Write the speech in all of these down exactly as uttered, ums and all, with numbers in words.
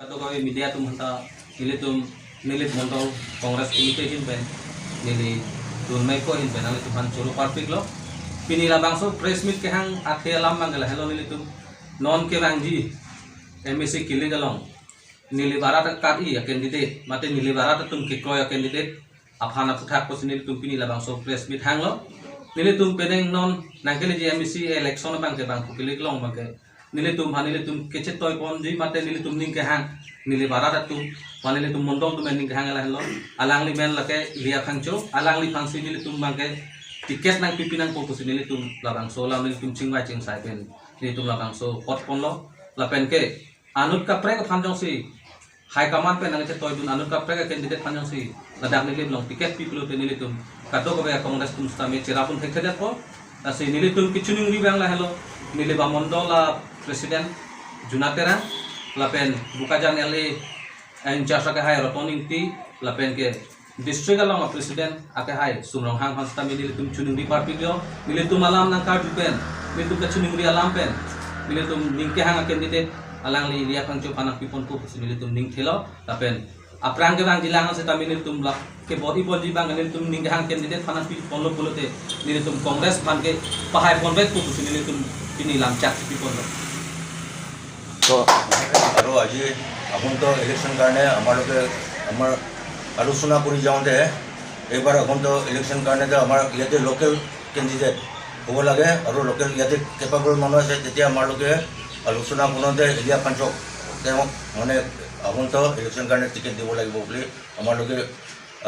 Kadokave media atum aphanta nelitum Nilip Mondol Congress Committee ahin pen neli dun mei ko ahin pen nanglitum aphan choro parpiklo. Pini labangso press meet kehang athe alam abang ke lahelo, nelitum non kevangji M A C kilik along Nilip arat akat-i a-candidate mate Nilip arat atum kekroi a-candidate aphan aphuthak pusi nelitum pini labangso press meet hanglo. Nelitum penang non nangkeleji M A C election abang ke bang kilik along abang ke nelitum aphan nelitum kachetoi ponji mate nelitum ning kehang, Nilip arat atum aphan nelitum mondol atum ning kehang lahelo. Alangli men lake Elia Phangcho, alangliphan si nelitum abang ke ticket nangpipi nangpo pusi nelitum labangso alam nelitum chingvai chingsai pen nelitum labangso pot ponlo. Lapen ke anut kaprek aphan jongsi high command pen nangchetoi dun anut kaprek a-candidate aphan jongsi ladak Nilip along ticket pi pulote nelitum kadokave a-Congress atum sitame cherap un thekthedetpo. Lasi nelitum kachiningri abang lahelo, Nilip amondol a-president Juna Terang, lapen Bokajan L A in-charge akehai Roton Ingti, lapen ke district along a-president akehai Sum Ronghang aphan sitame nelitum chiningri parpiklo. Nelitum alam nangkarju pen nelitum kachiningri alam pen nelitum ning kehang a-candidate alangli Elia Phangcho aphan nangpiponpo pusi nelitum ning thelo. Lapen aphrang kevangjilang sitame nelitum la kebor-i ponji abang nelitum ning kehang candidate aphan nangpiponlo pulote nelitum Congress aphan ke pahai ponvekpo pusi nelitum pini lam chak piponlo. তো আৰু আজি আগন্তুক ইলেকশ্যন কাৰণে আমালোকে আমাৰ আলোচনা কৰি যাওঁতে এইবাৰ আগন্তুক ইলেকশ্যন কাৰণে যে আমাৰ ইয়াতে লোকেল কেণ্ডিডেট হ'ব লাগে আৰু লোকেল ইয়াতে কেপেবল মানুহ আছে, তেতিয়া আমালোকে আলোচনা কৰোঁতে এলিয়া ফাংচক তেওঁক মানে আগন্তুক ইলেকশ্যন কাৰণে টিকেট দিব লাগিব বুলি আমালোকে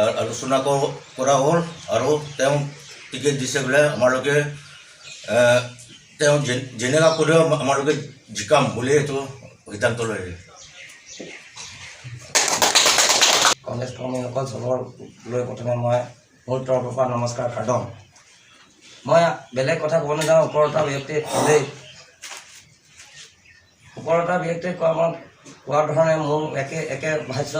আ, আলোচনা ক- কৰা হ'ল আৰু তেওঁ টিকেট দিছে বোলে আমালোকে আ, তেওঁ যে- যেনেকা কৰিলেও আমা- আমালোকে জিকাম বুলি এইটো সিদ্ধান্ত লয়। কংগ্ৰেছ কৰ্মীসকল চবৰ লৈ প্ৰথমে মই মোৰ তৰফৰ পৰা নমস্কাৰ কাৰ্ডম। মই বেলেগ কথা ক'ব নাযাওঁ, ওপৰত এটা ব্যক্তিয়ে ক'লেই, ওপৰত এটা ব্যক্তিয়ে কোৱা মন কোৱা ধৰণে মোৰ একে একে ভাষ্য।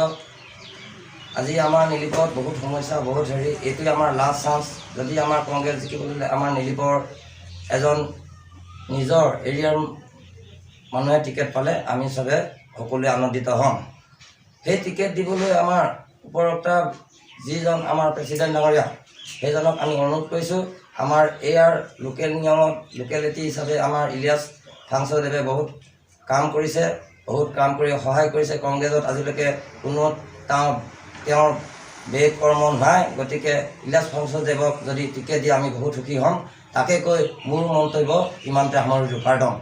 আজি আমাৰ নিলিপত বহুত সমস্যা, বহুত হেৰি, এইটোৱে আমাৰ লাষ্ট চান্স। যদি আমাৰ কংগ্ৰেছ জিকিবলৈ হ'লে আমাৰ নিলিপৰ এজন নিজৰ এৰিয়াৰ মানুহে টিকেট পালে আমি চবে সকলোৱে আনন্দিত হ'ম। সেই টিকেট দিবলৈ আমাৰ উপৰোক্ত যিজন আমাৰ প্ৰেচিডেণ্ট ডাঙৰীয়া, সেইজনক আমি অনুৰোধ কৰিছোঁ, আমাৰ ইয়াৰ লোকেল নিয়মত, লোকেলিটি হিচাপে আমাৰ ইলিয়াছ ফাংচদেৱে বহুত কাম কৰিছে, বহুত কাম কৰি সহায় কৰিছে। কংগ্ৰেছত আজিলৈকে কোনো তেওঁ, তেওঁৰ বেগ কৰ্ম নাই। গতিকে ইলিয়াছ ফাংচদেৱক যদি টিকেট দিয়ে আমি বহুত সুখী হ'ম। তাকে কৈ মোৰ মন্তব্য ইমানতে সামৰিলোঁ। কাৰ্ডম।